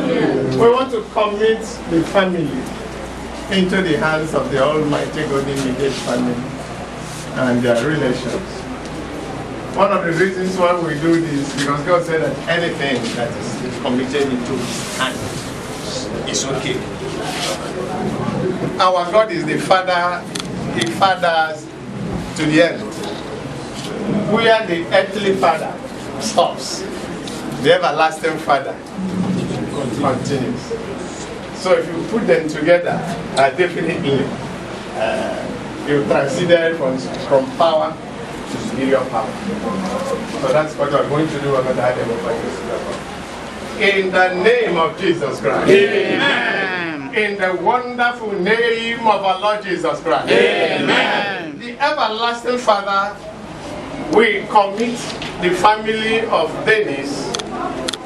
We want to commit the family into the hands of the Almighty God immediate family and their relations. One of the reasons why we do this, because God said that anything that is committed into His hand is okay. Our God is the Father, He fathers to the end. Where the earthly father stops, the everlasting Father continues. So if you put them together, definitely you transcended from power to superior power. So that's what we're going to do. We're going to have them over this. In the name of Jesus Christ. Amen. In the wonderful name of our Lord Jesus Christ. Amen. The everlasting Father, we commit the family of Dennis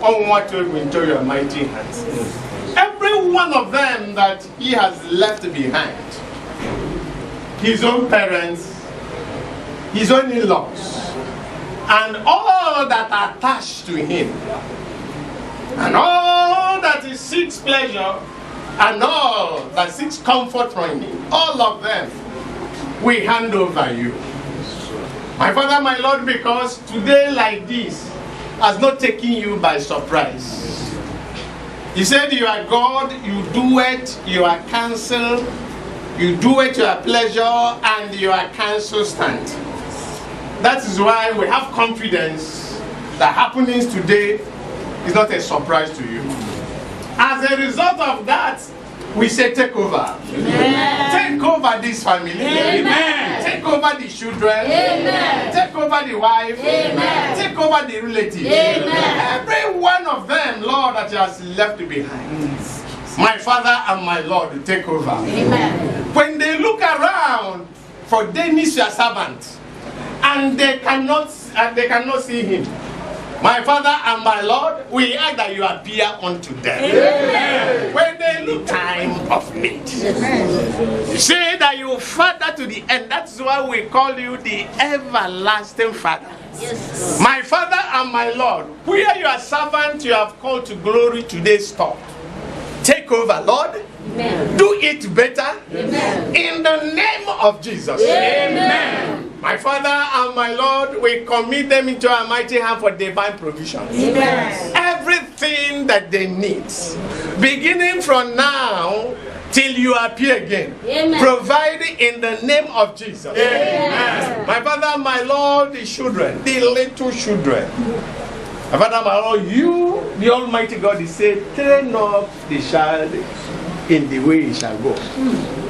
Onwuatuegwu into your mighty hands. Every one of them that he has left behind, his own parents, his own in-laws, and all that are attached to him, and all that he seeks pleasure, and all that seeks comfort from him, all of them, we hand over you. My Father, my Lord, because today like this has not taken you by surprise. He said you are God, you do it, you are counsel, you do it your pleasure, and your counsel stand. That is why we have confidence that happenings today is not a surprise to you. As a result of that, we say take over. Amen. Take over this family. Amen. Take over the children. Amen. Take over the wife. Amen. Take over the relatives. Amen. Every one of them, Lord, that he has left behind. My Father and my Lord, take over. Amen. When they look around for Dennis, your servant, and they cannot see him, my Father and my Lord, we ask that you appear unto them. Amen. When they look time of need. Amen. You say that you father to the end. That's why we call you the everlasting Father. Yes. My Father and my Lord, where your servant you have called to glory today stop. Take over, Lord. Amen. Do it better. Amen. In the name of Jesus. Amen. My Father and my Lord, we commit them into our mighty hand for divine provision. Amen. Everything that they need, beginning from now till you appear again. Amen. Provide in the name of Jesus. Amen. My Father, my Lord, the children, the little children. My Father, my Lord, you, the Almighty God, is said, train up the child in the way he shall go.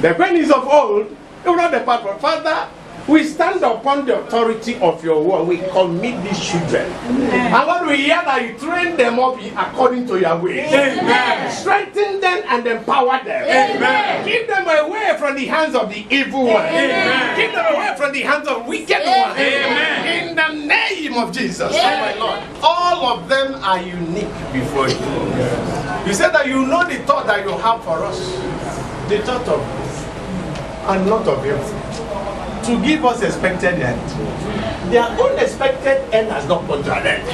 The when he's of old, he will not depart from. Father, we stand upon the authority of your word. We commit these children. Amen. And Lord, we hear that you train them up according to your ways. Amen. Strengthen them and empower them. Amen. Keep them away from the hands of the evil one. Amen. Keep them away from the hands of wicked ones. Amen. In the name of Jesus. Amen. Oh my Lord. All of them are unique before you. You said that you know the thought that you have for us. The thought of good and not of evil. To give us expected end. Their own expected end has not come to an end.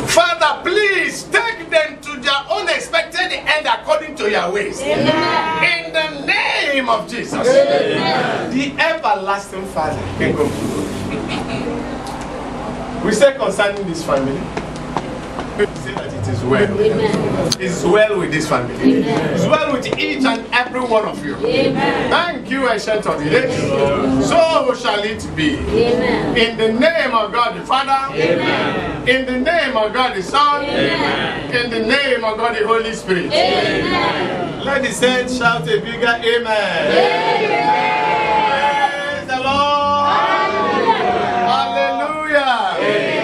Father, please take them to their own expected end according to your ways. Amen. In the name of Jesus. Amen. The everlasting Father. King of glory. We say concerning this family, we say that it is well. Amen. It is well with this family. Amen. It is well with each and every one of you. Amen. Thank you, Ancient of the Days. So shall it be. Amen. In the name of God the Father. Amen. In the name of God the Son. Amen. In the name of God the Holy Spirit. Amen. Let the saints shout a bigger amen. Amen. Praise the Lord. Hallelujah. Amen.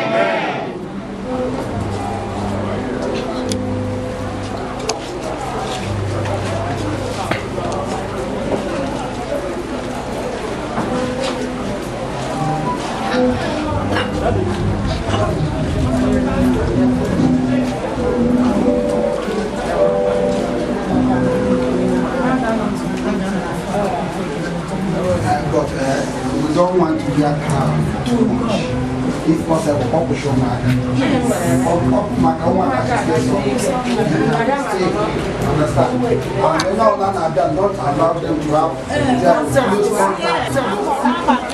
If possible, ọ kwụsị ụmụaka. Ọ maka ụmụaka stay, understand? And onye ọbụla na-abịa, not allow them to have their close contact.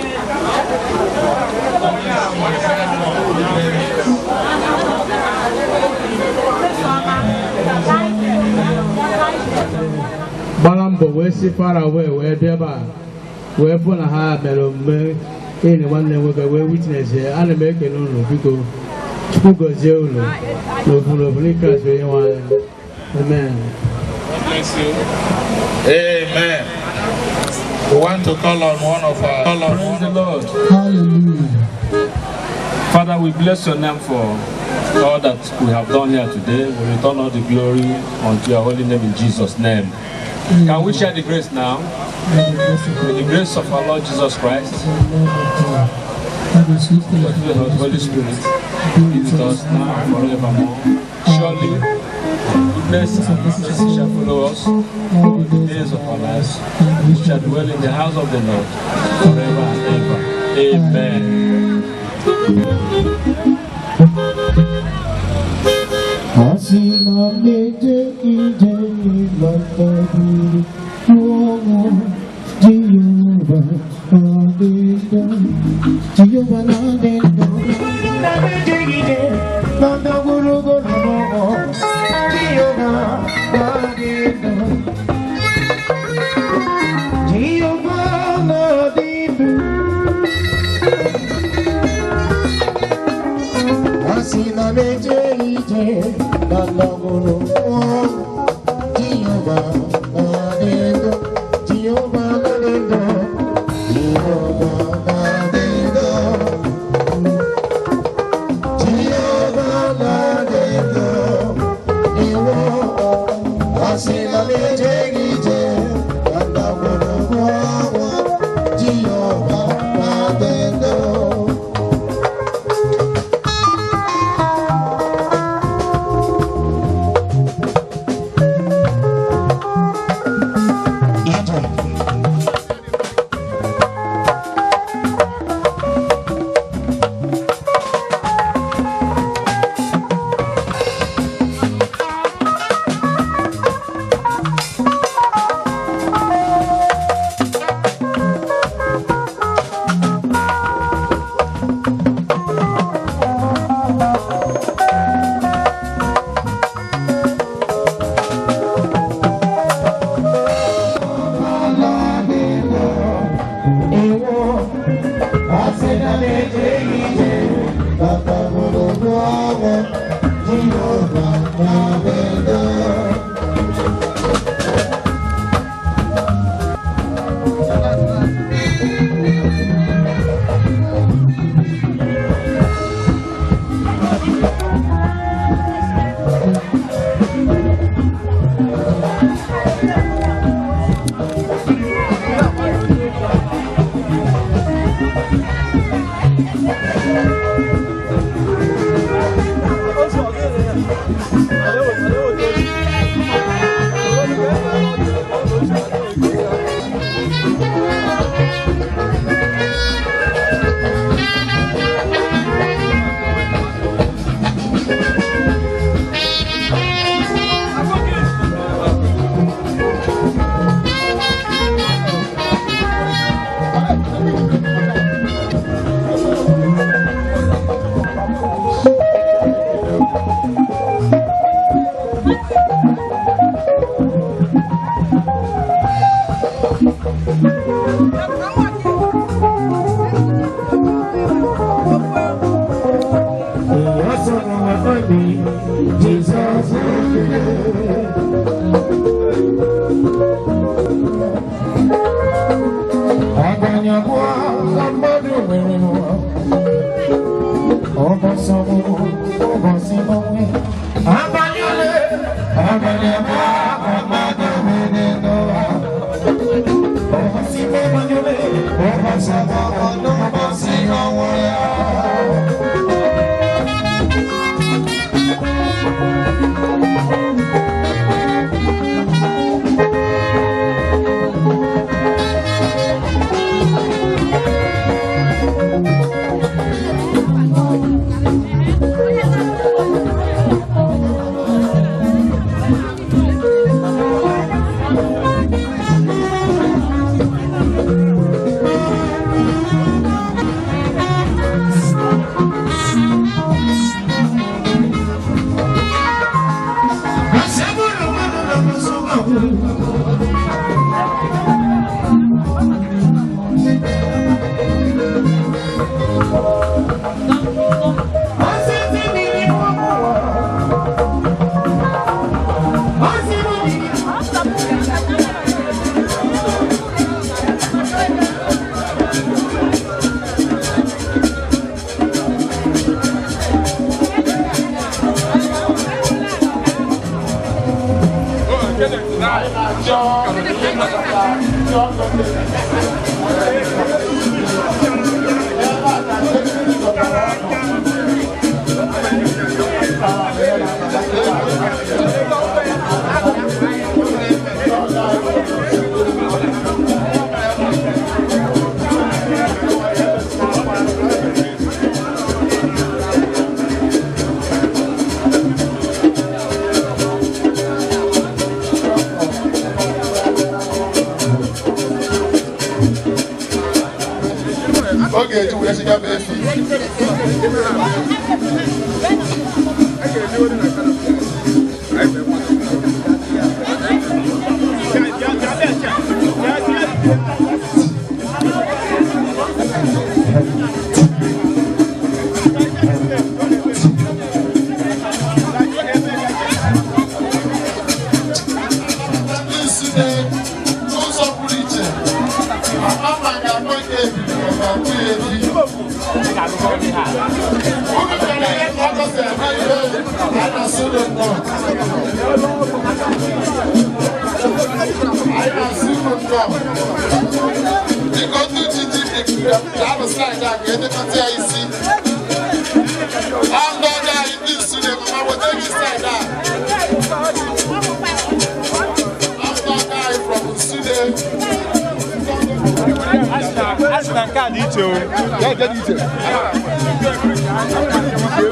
Gbara mbọ wee si far away wee bịa ebe a wee fụ na ha mere omume enyi nwanne m nwoke wee witness ya. Ana m ekele unu. Biko, Chukwu gọzie unu n'ofu n'ofu n'ike Kraịst onye nwe anyị. Amen. God bless you. Amen. We want to call on one of our call on. Praise the Lord. Hallelujah. Father, we bless your name for all that we have done here today. We return all the glory unto your holy name in Jesus' name. Can we share the grace now? May the grace of our Lord Jesus Christ, the Holy Spirit, be with us now and forevermore. Surely, goodness and mercy shall follow us all the days of our lives. We shall dwell in the house of the Lord forever and ever. Amen. Asị na m eje ije n'ịlọtagburu ọnwụ, Jehova na-adị ndụ, Jehova na-adị ndụ. Na m eje ije na ndagwurugwu n'ọnwụ, Jehova na-adị ndụ, Jehova na-adị ndụ. Asị na m eje ije na ndagwurugwu ọnwụ, Jehova na-adị ndụ, Jehova na-adị ndụ, Jehova na-adị ndụ, Jehova na-adị ndụ. Iwo, asị na m eje ije na ndagwurugwu ọnwụ, Jehova na-adị ndụ. Jesus. Aganyagwa mmadụ nwere n'ụwa, ụbọchị ọmụmụ, ụbọchị mgbanwe, abalị ole, abalị abụọ ka mmadụ nwere n'ụwa. Ụbọchị mgbanwe ole, ụbọchị abụọ na ụbọchị ọnwụ ya. Ọ ga-eji wee chiga bụ efi. Ndị isi n'ụzọ pụrụ iche, ama ga-akpọ nke ebili ma ọ bụ ebi. Unu mere ihe ka ọkọ si eme ihe a na-asị unu nnọọ. Anyị na-asị unu nnọọ. Biko ndị ji ji ga-abụ saịdị a ga-edekọta ya isi. Ọ ndị ọjọọ anyị ndị isi na-eme ma weta ji saịdị a. After guy from Sudan. Asị na nke a dị iche o. Ya dị iche.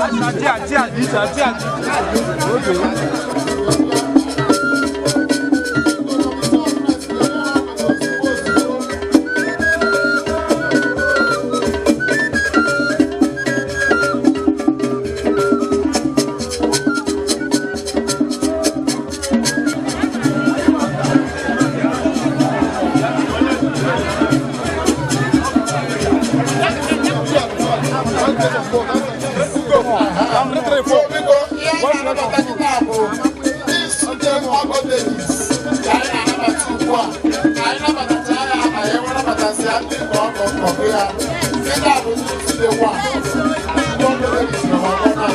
Asị na tia tia dị iche, tia dị iche. So biko ihe anyị na-anabata kịta bụ ndị Sudan Ọgọdegis ka anyị na-anabata ugbu a. Ka anyị nabatacha ya anyị enwe nabatasịa ndị nke ọgọ ọgụ ya. Kịta bụ ndị Sudan wa. Ndị Ọgọdegis nọ n'ọgbọ na.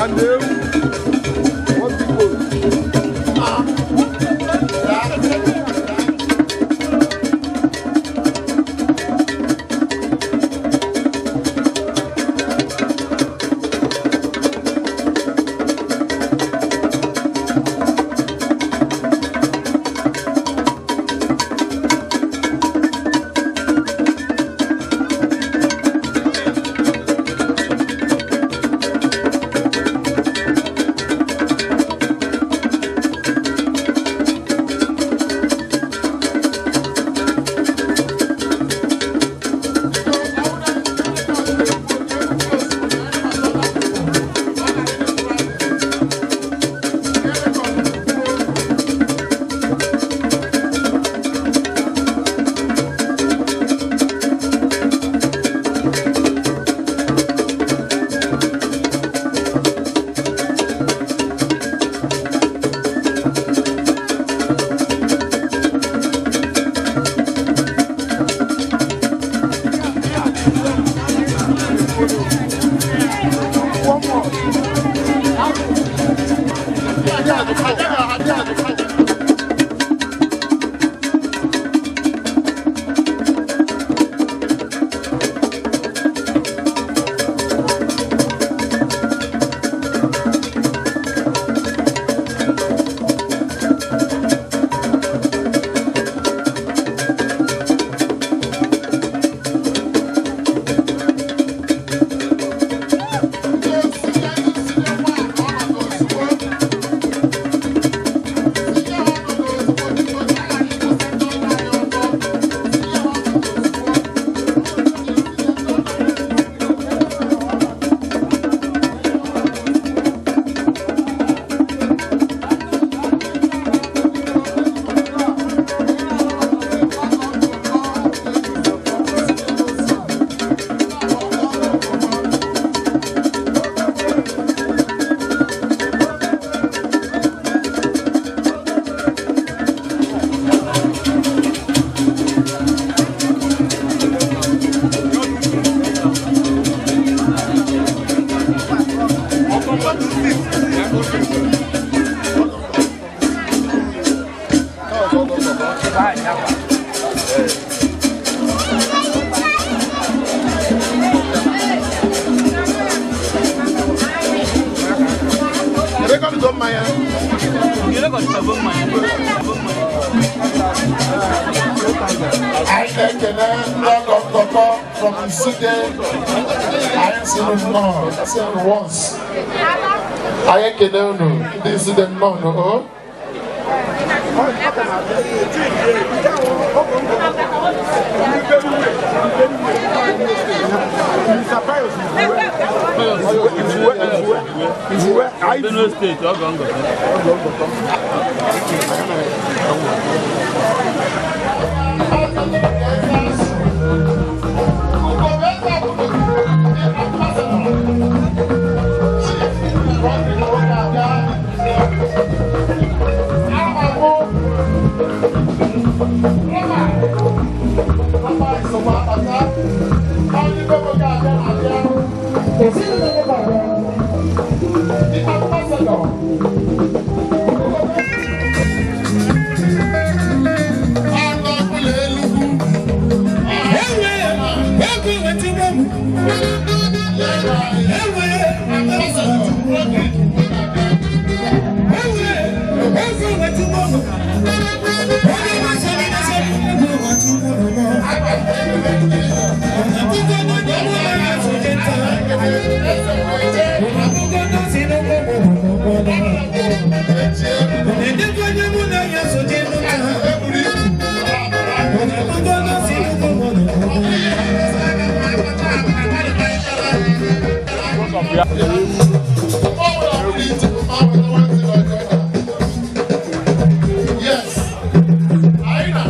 And ewu, one big bowl. Ndị Sudan wa ọnọdụ ozugbo. Anyị na-ekele ndị ọgọ nkọkọ from Nsute. Anyị sịrị nnọọ, sịrị once. Anyị ekele unu ndị Nsute nnọọ nụ o. Benue State, ọgọ ngọkọ. Yes. Aina.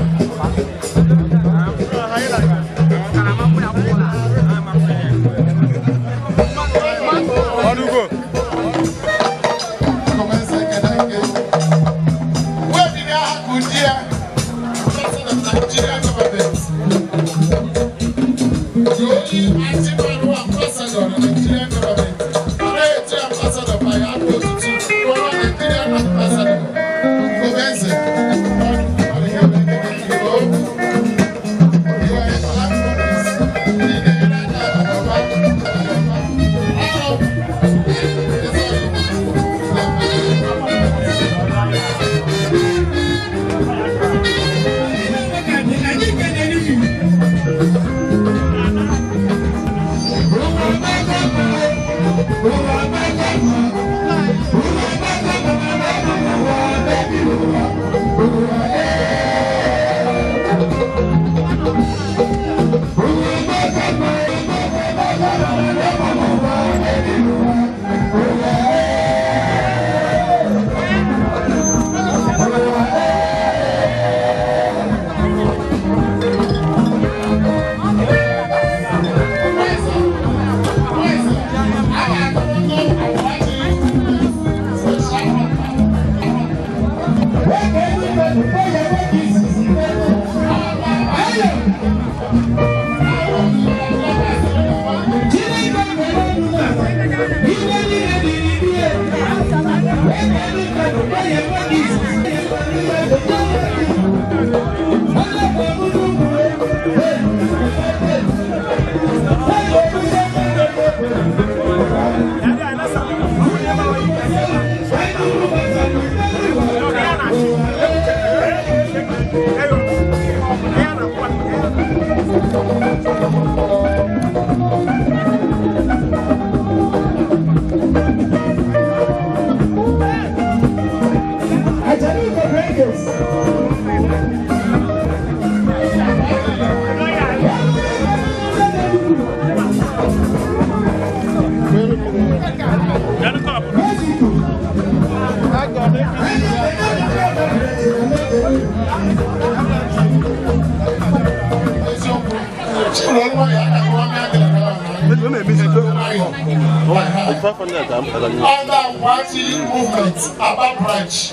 Under Akwachi movement, Aba branch.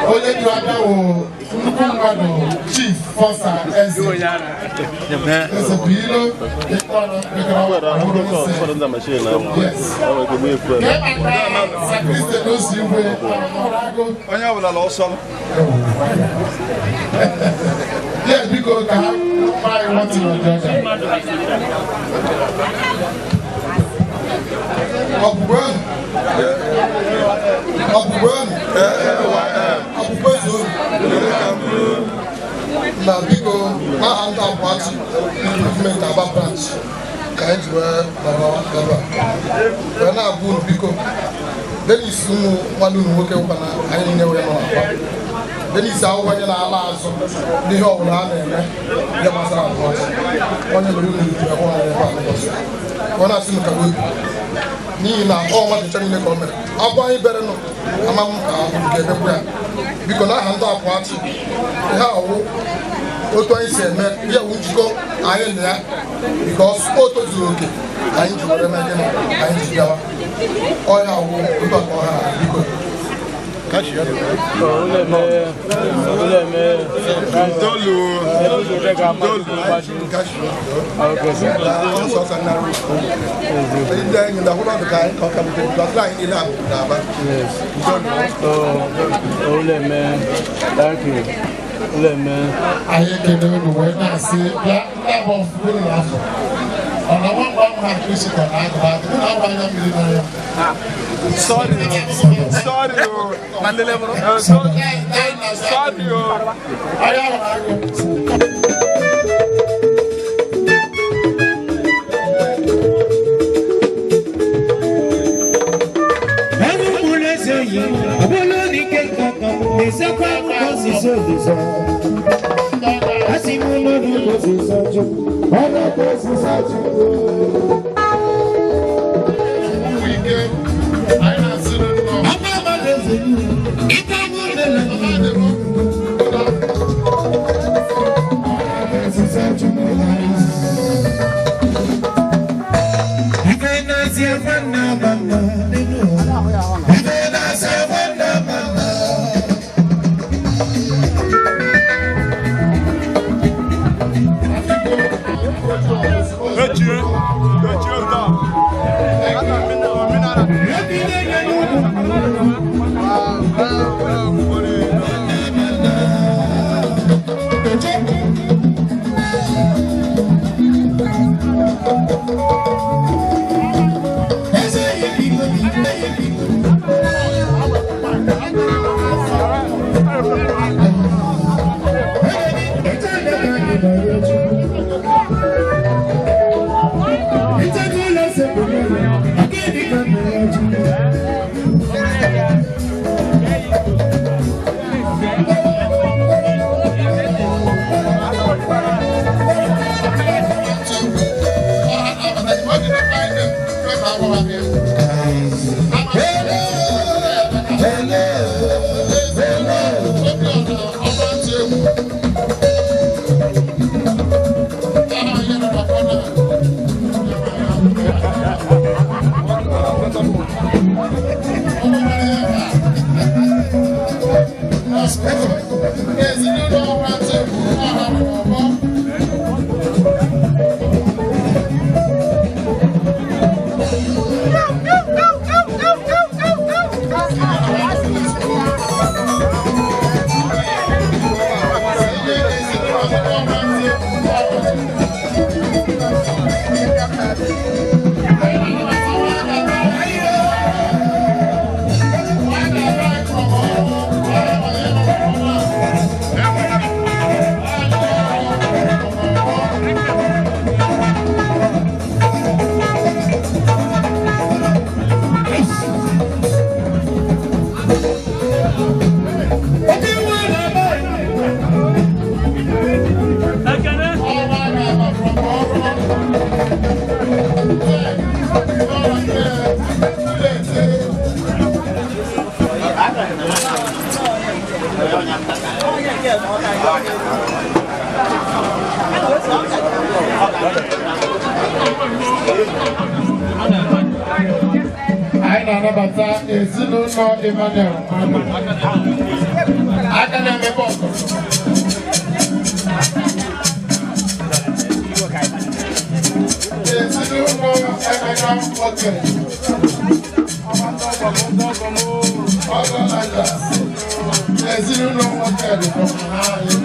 Onye du abịa wụ nnukwu mmadụ Chief Fosa Eze. Eze bụ ilo ịkpọrọ Yes. Kee maka Sakriste n'osi igwe ọrụ agụ. Onye ọbụla la ọsọ. Yes, biko ka ha gwa anyị nwatụ n'ọjọọ. Ọ̀pùpù ọ̀pùpù ọ̀pùpù zoro na biko n'aha ndị Akwachi movement Aba branch ka anyị ji wee nọrọ ebe a wee na-agwa unu biko Dennis unu nwanne unu nwoke nkwa na anyị niile wee nọ n'Aba. Dennis ahụhụ onye na-ala azụ n'ihe ọbụla a na-eme ihe gbasara Akwachi onye mere unu ji wee hụ anyị ebe a n'ụbọchị ọ na-asị m ka obi n'ihi na ọ nwadịcha niile ka o mere agwa anyị bere nụ ama m ka ga-emekwa ya biko n'aha ndị Akwachi ihe awụ otu anyị si eme ihe wu njikọ anyị na ya bikos o tozuru oke anyị ji were mee gịnị anyị ji bịawa ọhịa awụ otu aka ọha biko. Ndolu. Ndolu. Thank you. Anyị ekele unu wee na-asị bịa ndị abụọ unu n'afọ ọ na nwa mgbe ahụ na Kristi ka na-agụ agụ unu agba anya mmiri n'anya. Sorry, sorry, sorry. Anyị ahụ na-agụ. Anyị na-anabata ezinụlọ Emmanuel Mmadụ. Aka na-emepe ọkụ. Ezinụlọ Emeka nwoke. Ọgọ Naija. Ezinụlọ nwoke dị from anyị.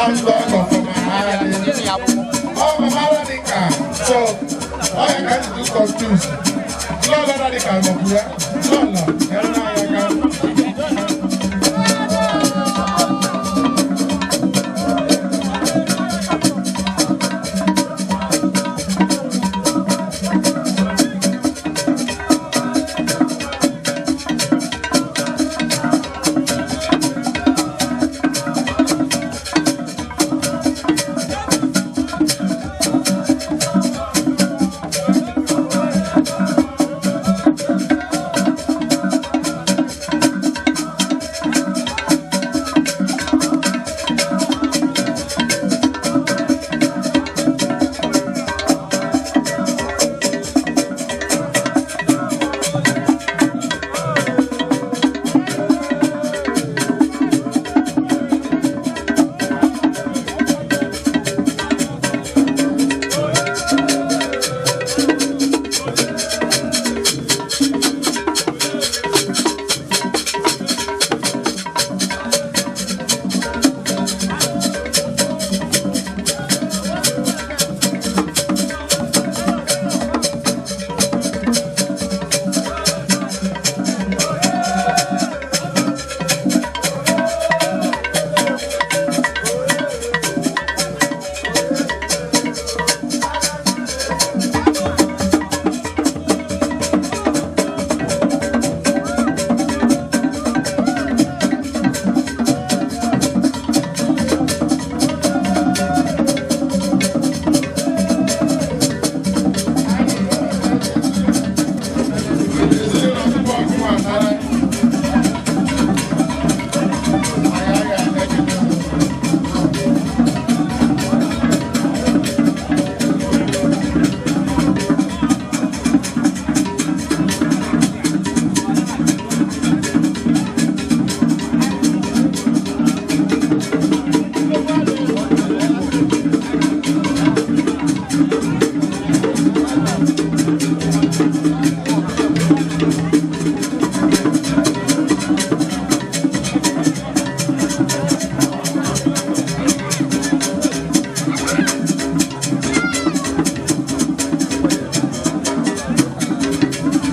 Ọgọ ọgọ from anyị. Ọ mama Radika. So, ọ ya ka anyị dị confused. Lọlọ Radika nọkwu ya. Lọlọ, nyere anyị aka.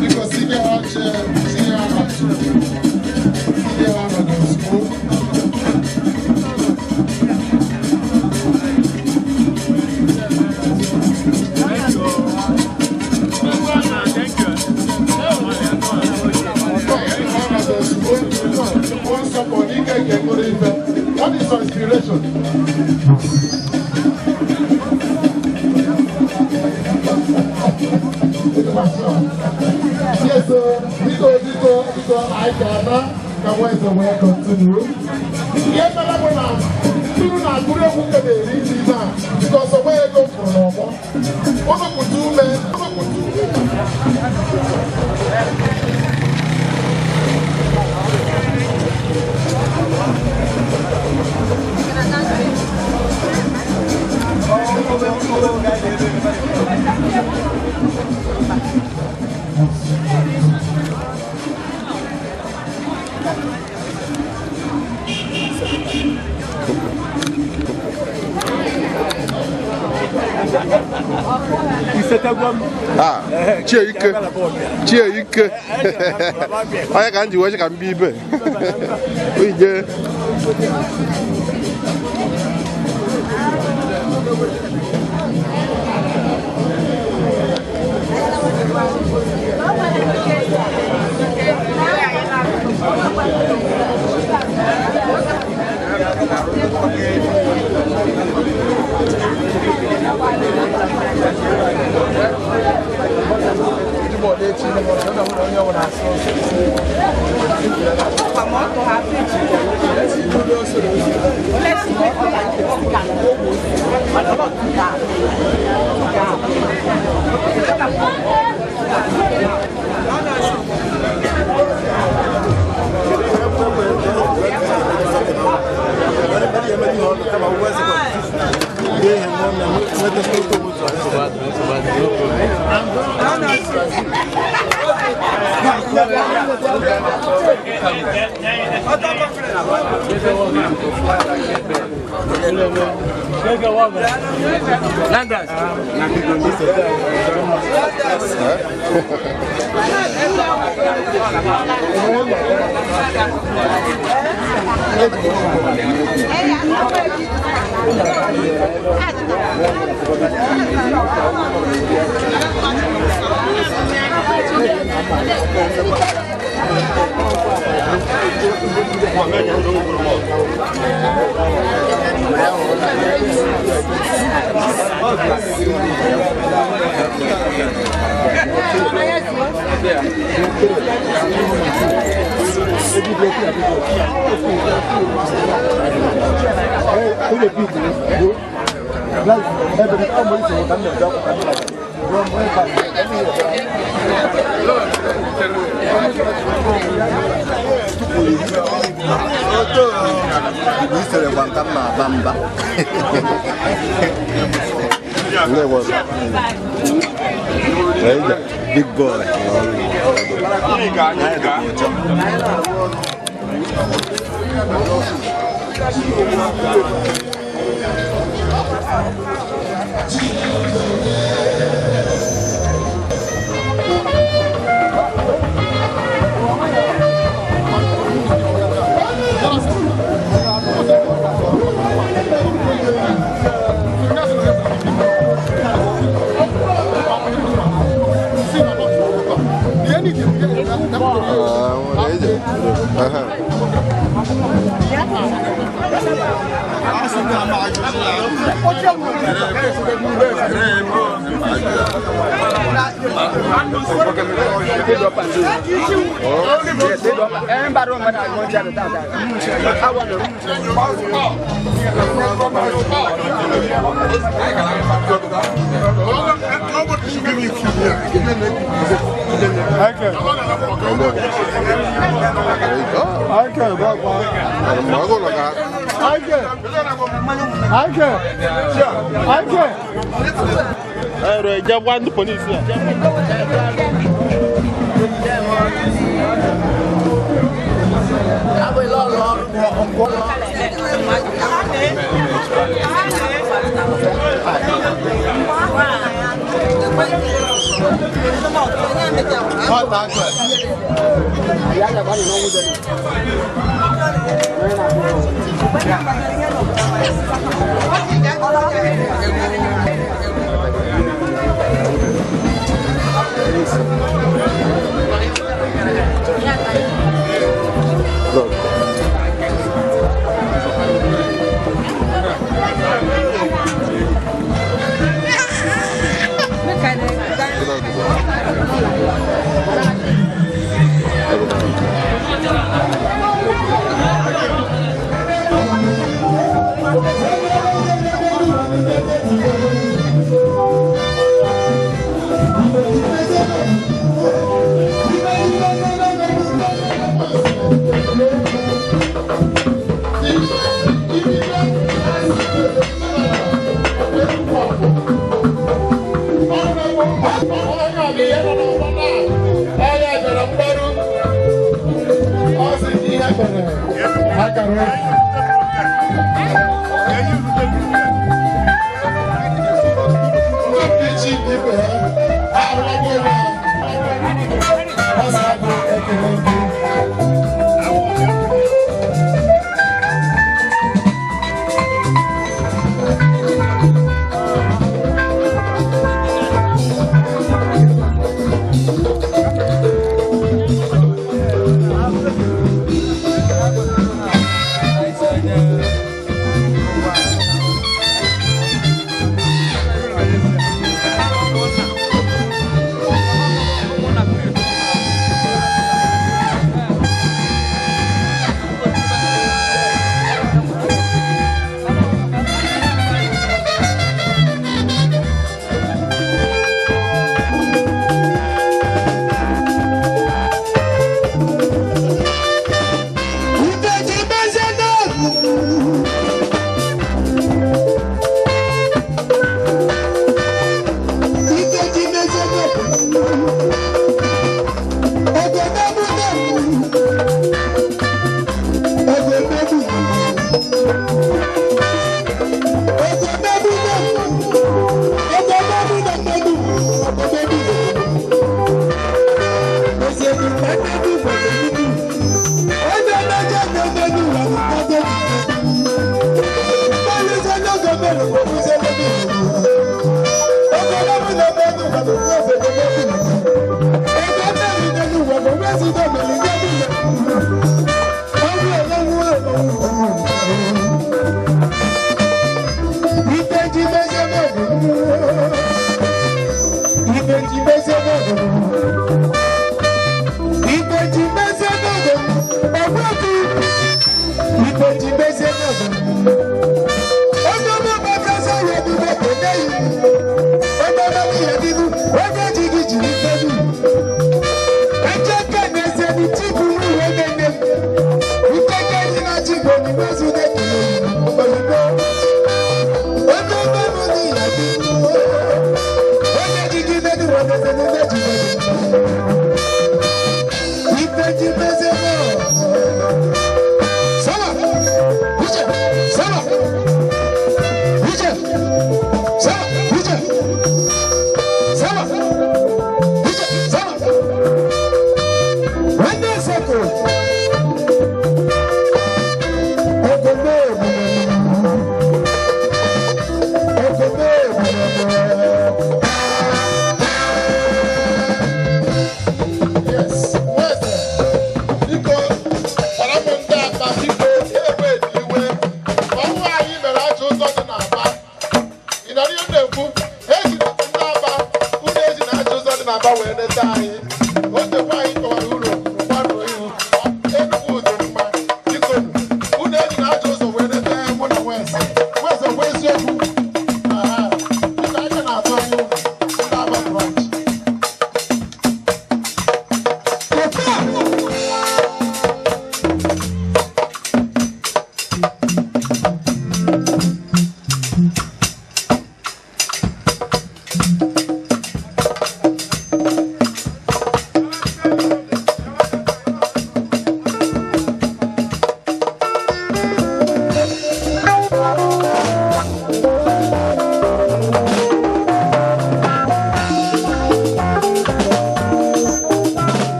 Because tinye ha oche, tinye ha ọnọdụ. Tinye ha ọnọdụ ozugbo. Ọnọdụ ozugbo. One support, ike nke mkpụrụ ife. What is your inspiration? Yes, sir. Biko, biko, biko, anyị ga-ana ka Wednesday wee continue. Ihe mere bụ na mmiri na-agụrụ egwu nke na-eri ji na because onwe ego m fụrụ n'ọgbọ. Ụnụ pụta ume, ụnụ pụta ume. Ah, chie ike chie ike onye ka m ji wee sị ka m bịa ibe ije. Big boy.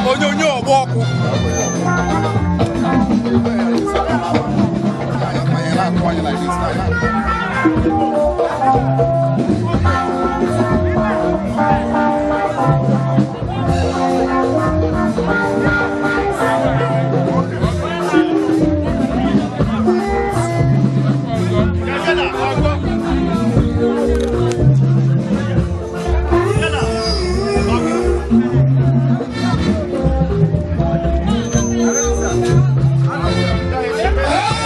Onyonyo ọgba ọkụ. Hey!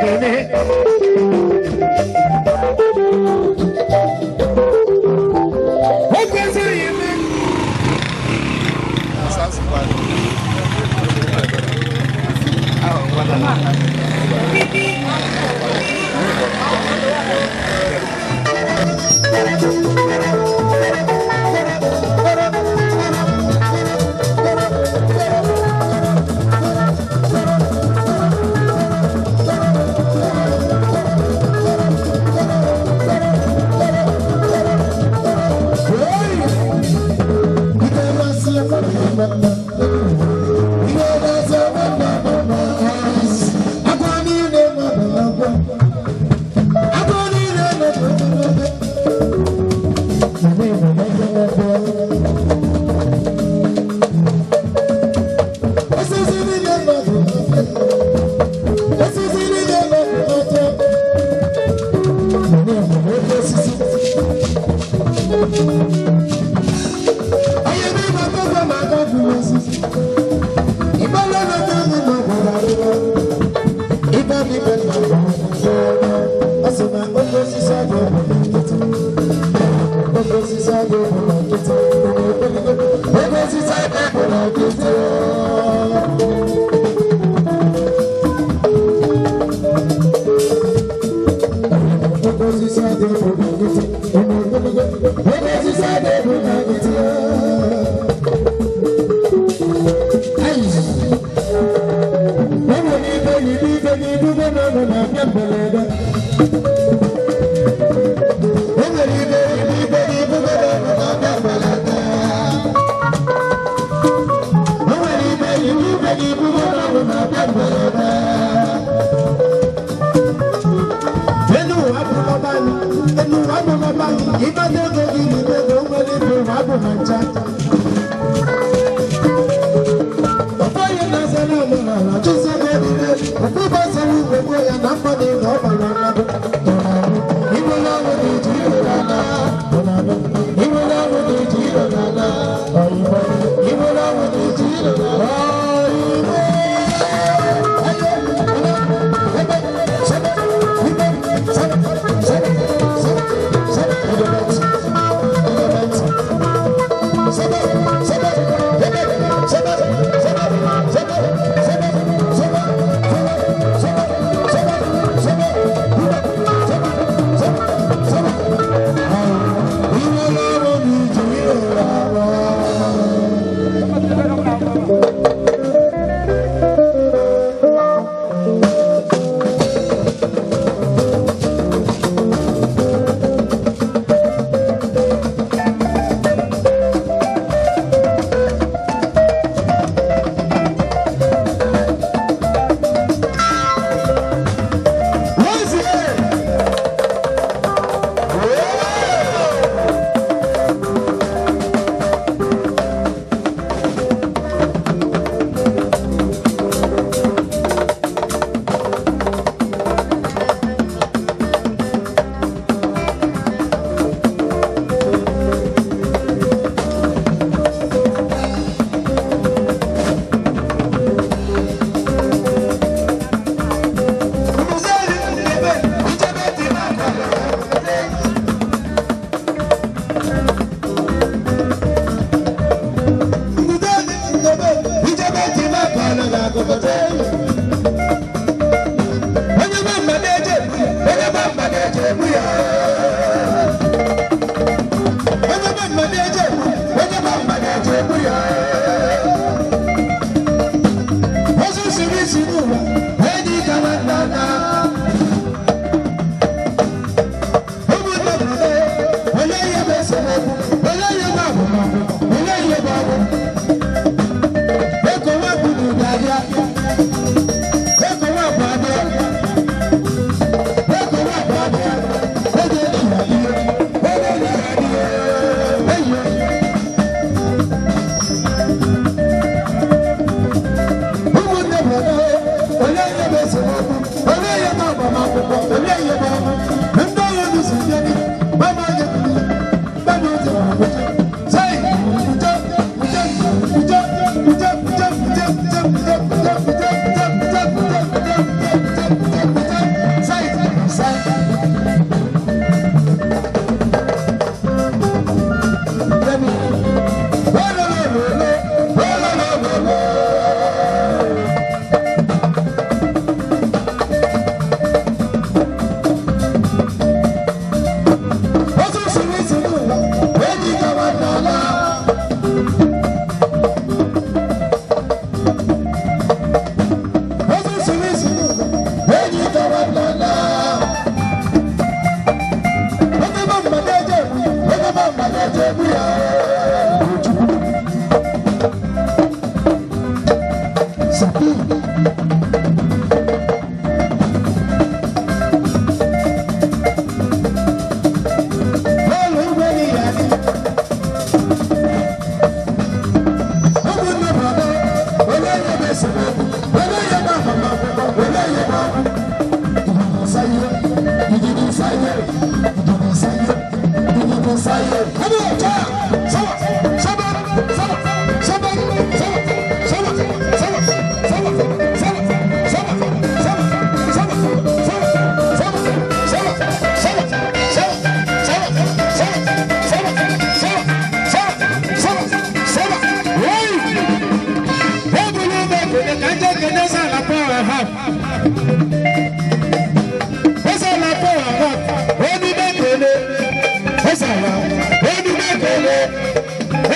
ekene. O kwesịrị ime.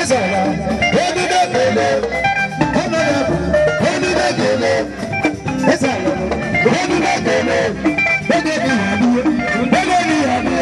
Ezala, Onubekele, Honorable, Onubekele, Ezala, Onubekele, Ogebi Abi, Ogebi Abi.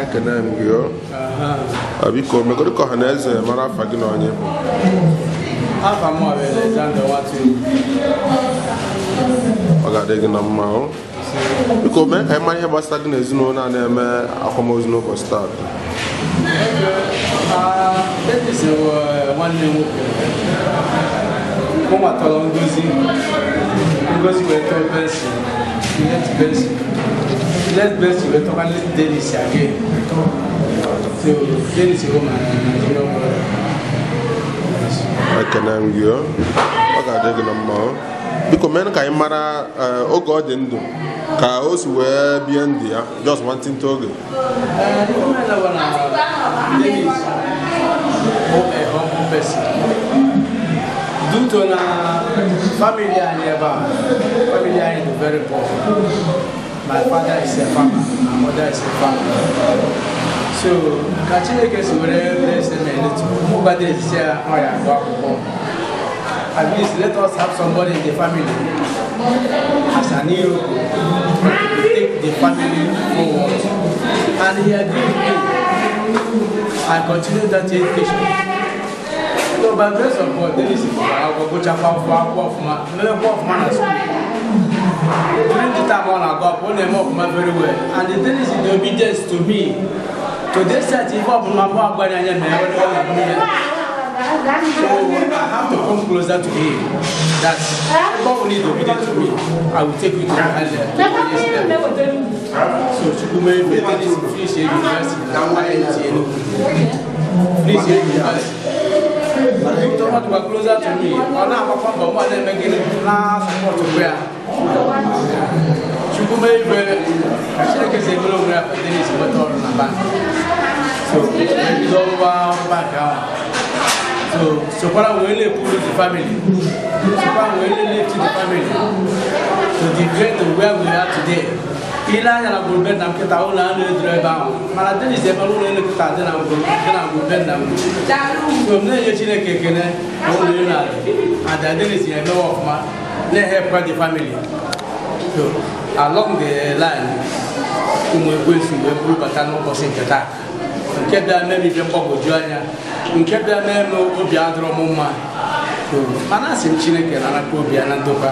Ekene m gị o. Biko megoro ka ọha na eze mara afa gị na onye bụ. Afa m bụ Alexander Nwaturu. Ọ ga-adị gị na mma o. Biko mee ka anyị mara ihe gbasara gị na ezinụlọ a na-eme akwamozu n'ụbọchị taata. Dennis bụ nwanne m nwoke. Mụ matọrọ Ngozi. Ngozi wee tọọ Benson. Let Benson. Let Benson wee tọkwa Dennis again. So Dennis bụ my Nigerian brother. Ekene m gị o. Ọ ga-adị gị na mma o. Biko mee ka anyị mara oge ọ dị ndụ ka o si wee bie ndụ ya just nwantịntị oge. Dennis bụ a humble person. Due to na family anyị ebe a, family anyị dị very poor. My father is a farmer, my mother is a farmer. So ka Chineke si were bless them a little, ụmụ gbadoro etiti ya ọ ya agụ akwụkwọ. At least let us have somebody in the family as an hero to take the family forward. And he agreed with me. I continued that education. So by grace of God, Dennis akwụkwọ gụchakwa akwụkwọ ọfụma, mewekwa ọfụma na school. During the time ọ na-agụ akwụkwọ, ọ na-eme ọfụma very well. And the Dennis dị obedience to me. To this extent, ife ọbụla mụ agwara anya mee, ọ na-eme ya. So I have to come closer to him. That God will need obedient to me. I will take you to the highest level. So Chukwume Dennis finish university na INT Enugu. Finish university. Victor want to be closer to me. Ọ na-agbakwa mbọ mụ na-eme gịnị na support ya. Chukwume ibe ka Chineke si emere onwe ya ka Dennis nweta ọrụ na bank. So wee bido ọrụwa bank ahụ. So sokwara wee na-epuru the family. Sokwara wee na-lift the family to the grade to where we are today. Ile anya na gburugburu nna m kịta ụlọ a na-eduru ebe ahụ mana Dennis emere ụlọ elu kịta dị na gburugburu nna m. So m na-enye Chineke ekele na ụlọ elu adị and Dennis na-emewe ọfụma na-ehepụkwa the family. So along the line ụmụ ekwensu wee buru bata n'ụbọchị nke taa nke bịa mee m ife mgbagwoju anya nke bịa mee m obi adịrọ m mma. So mana asị m Chineke na-anakwa obi ya na ndokwa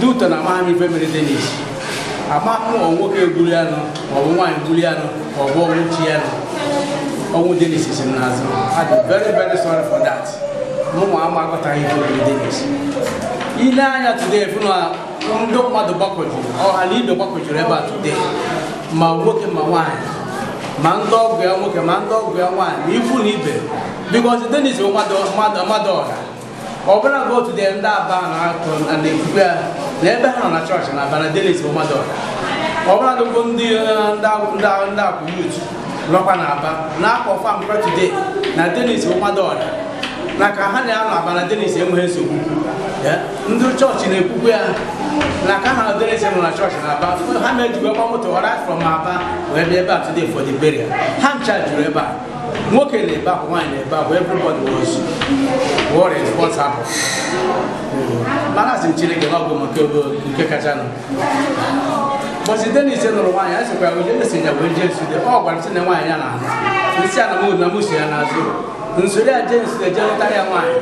dị ụtọ na amaghị m ife mere Dennis. Ama m ọ nwoke gburu ya nụ ma ọ bụ nwaanyị gburu ya nụ ma ọ bụ ọnwụ chi ya nụ. Ọnwụ Dennis si m n'azụ. I dị very very sorry for that. Mụ nwa ama aghọtaghị ife mere Dennis. Ile anya today fụ na Ndị mmadụ gbakọjuru, ọha na ibe gbakọjuru ebe a today, ma nwoke ma nwaanyị, ma ndị ọgụ ya nwoke ma ndị ọgụ ya nwaanyị, ma ikwu na ibe, because Dennis bụ mmadụ mmadụ ọha ọbụla go today. Ndị Aba na-ekwukwe ya na ebe ha nọ na chọọchị na Aba na Dennis bụ mmadụ ọha. Ọbụla dịkwa ndị akwụ youth nọkwa na Aba na-akọ fam today na Dennis bụ mmadụ ọha, na ka ha na-anọ Aba na Dennis enweghị nsogbu. Ndị chọọchị na-ekwukwe ya na ka ha na Dennis nọ na chọọchị na Aba. Ha na-ejikwa gba moto right from Aba wee bịa ebe a today for the burial. Ha ncha juru ebe a, nwoke na-ebe akwa, nwaanyị na-ebe akwa. Everybody was worried what happened, mana asị m Chineke na ọ bụ maka ebe nke kacha nọ. Bọsi Dennis nụrụ nwaanyị, a sịkwa ya oje si ya wee jee nsude. Ọ gwara m sị na nwaanyị ya na-anụ nsị a na mụ na mụ si ya n'azụ nsori ya jee nsude, jee lụtara ya nwaanyị.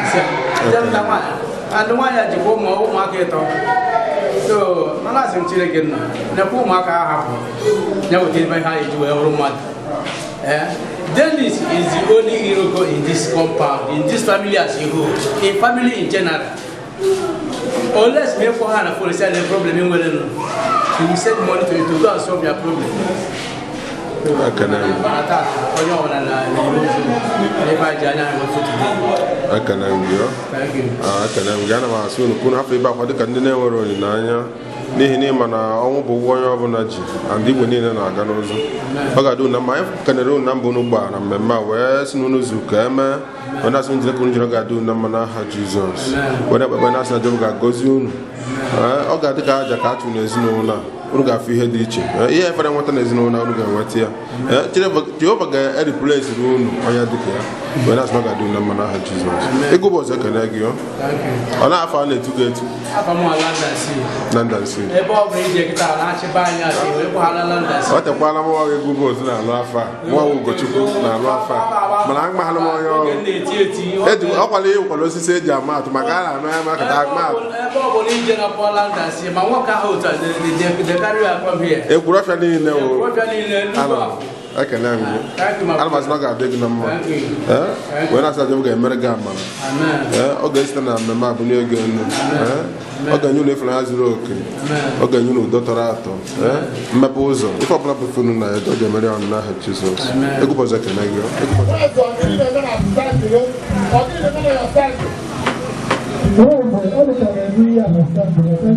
Nsị a, jee lụta nwaanyị, and nwaanyị a jikwa ụmụaka ịtọ. So mana asị m Chineke nna nekwa ụmụaka ha hapụ ya weta ebe ha eji wee hụrụ mmadụ. Dennis is the only Iroko in this compound, in this family as a whole, in family in general. Unless me for her and for the problem in Welland, he will send money to you to go and solve your problem. Ekene m. Onye ọbụla na-ere ozu n'ebe a ji anya ahụ foto. Ekene m gị ọ. Thank you. Ah, ekene m gị. Ana m asị unu ka unu hapụ ibe akwa dịka ndị na-enwere olileanya, n'ihi na ịma na ọnwụ bụ ụgwọ onye ọbụla ji and igwe niile na-aga n'ụzọ. Ọ ga-adị unu na mma. Anyị kenere unu na mbụ unu gbara na mmemme a wee sị na unu zu ka emee, wee na-asị unu jide ka unu jiri. Ọ ga-adị unu na mma n'aha Jizọs. Wee na-ekpe na-asị na Jehova ga-agọzi unu. Ee, ọ ga-adị ka aja ka a chụrụ n'ezinụlọ a. Unu ga-afụ ihe dị iche. Ee, ihe efere nweta n'ezinụlọ a, unu ga-enweta ya. Ee, Jehova ga-eriplesi unu onye dịka ya, wee na-asị na ọ ga-adị unu na mma n'aha Jizọs. Ịgụ ụbọchị, ekene gị ọ. Thank you. Ọ na-afọ a na-etu gị etu? Afọ m London si. London si. Ebe ọ bụla ije kịta na-achịba anyị asị wee kwaghala London si. Ọ tekwala m nwa egwu bọọsụ na-alụ afọ a, nwa Ugochukwu na-alụ afọ a, mana agbaghara m onye ọrụ. Oge m na-eti eti. Eji ọkwala ihe nkwado osisi eji ama atụ maka a na-ama ya maka ama atụ. Ebe ọ bụla ije na pụọ London si, ma nwoke ahụ otu a they carry you come here. Ekwuru ọfịa niile wụ. Ọfịa niile nnukwu Ana afọ. Ekele m gị. Thank you, my Ana m asị na ọ ga-adị gị na mma. Thank you. Ee, wee na-asị na Jehova ga-emere gị amara. Amen. Ee, ọ ga-esite na mmemme a bunye ego elu. Ee, ọ ga-enye unu ịfụnanya zuru oke. Ọ ga-enye unu udo tọrọ atọ. Ee, mmepe ụzọ ife ọbụla bụ ife unu na ya, ọ ga-emere ya ọnụ n'aha Jizọs. Amen. Egwu ụbọchị, ekele gị. Egwu ụbọchị. Eze, ọ gịnị na-eme na stand gị? Ọ gịnị na-eme na your stand? Ọ dị ka na-eme ihe a na stand gị.